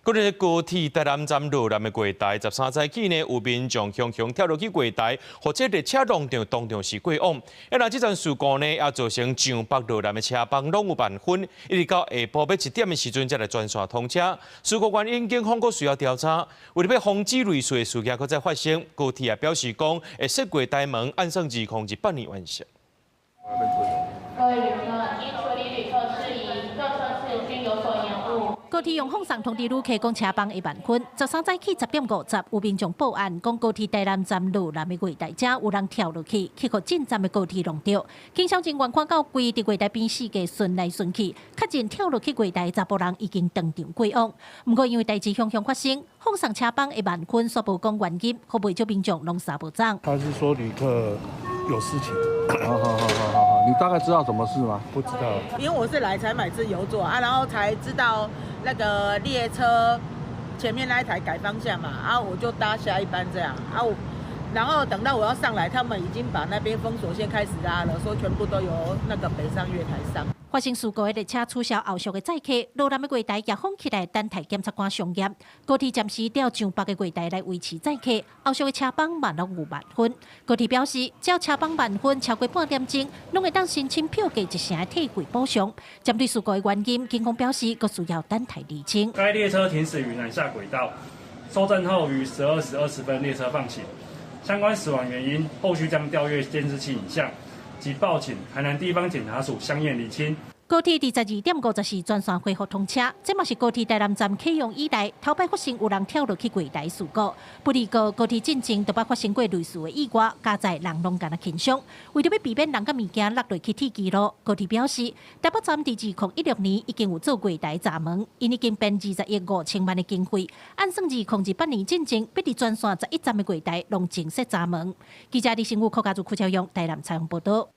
嗰個高鐵台南站落南的月台，13早起呢，有民眾雄雄跳落去月台，予這列車撞著當場死亡。啊，那這樁事故呢，也造成上北落南的車班攏有慢分，一直到下晡欲1點的時陣才來全線通車。事故原因警方閣需要調查，為著欲防止類似的事件閣再發生，高鐵也表示講會設月台門，按算2018年完成。各位旅客，因處理旅客事宜，各車次均有所延誤。高鐵用放送通知旅客講車班會慢分。13早起10點50，有民眾報案講高鐵台南站落南的月台遮有人跳落去，去予進站的高鐵撞著。警消人員看到規佇月台邊四界巡來巡去，確認跳落去月台查埔人已經當場過往。毋過因為代誌雄雄發生，放送車班會慢分，煞無講原因，予袂少民眾攏捎無總。他是說旅客有事情。好好好好好好，你大概知道什麼事嗎？不知道。因為我是來才買自由座啊，然後才知道那個列車前面那一台改方向嘛，啊，我就搭下一班這樣啊，我然後等到我要上來，他們已經把那邊封鎖線開始拉了，說全部都由那個北上月台上。發生事故的列車取消後續的載客，落南的月台也封起來等待檢察官相驗。高鐵暫時調上北的月台來維持載客，後續的車班嘛攏有慢分。高鐵表示，只要車班慢分超過半點鐘，攏會當申請票價一成的退費補償。針對事故的原因，警方表示，閣需要等待釐清。該列車停駛於南下軌道，收證後於12時20分列車放行。相關死亡原因，後續將調閱監視器影像及報請台南地方檢察署相驗釐清。高鐵佇12點54全線恢復通車，這嘛是高鐵台南站啟用以來頭擺發生有人跳落去月台事故。不過高鐵進前都捌發生過類似的意外，加載人攏敢若輕傷。為著欲避免人佮物件落落去鐵支路，高鐵表示，台北站佇2016年已經有做月台閘門，𪜶已經編20億5千萬的經費，按算2028年進前，欲佇全線11站的月台攏增設閘門。記者李新武、柯家祖、柯超勇台南採訪報道。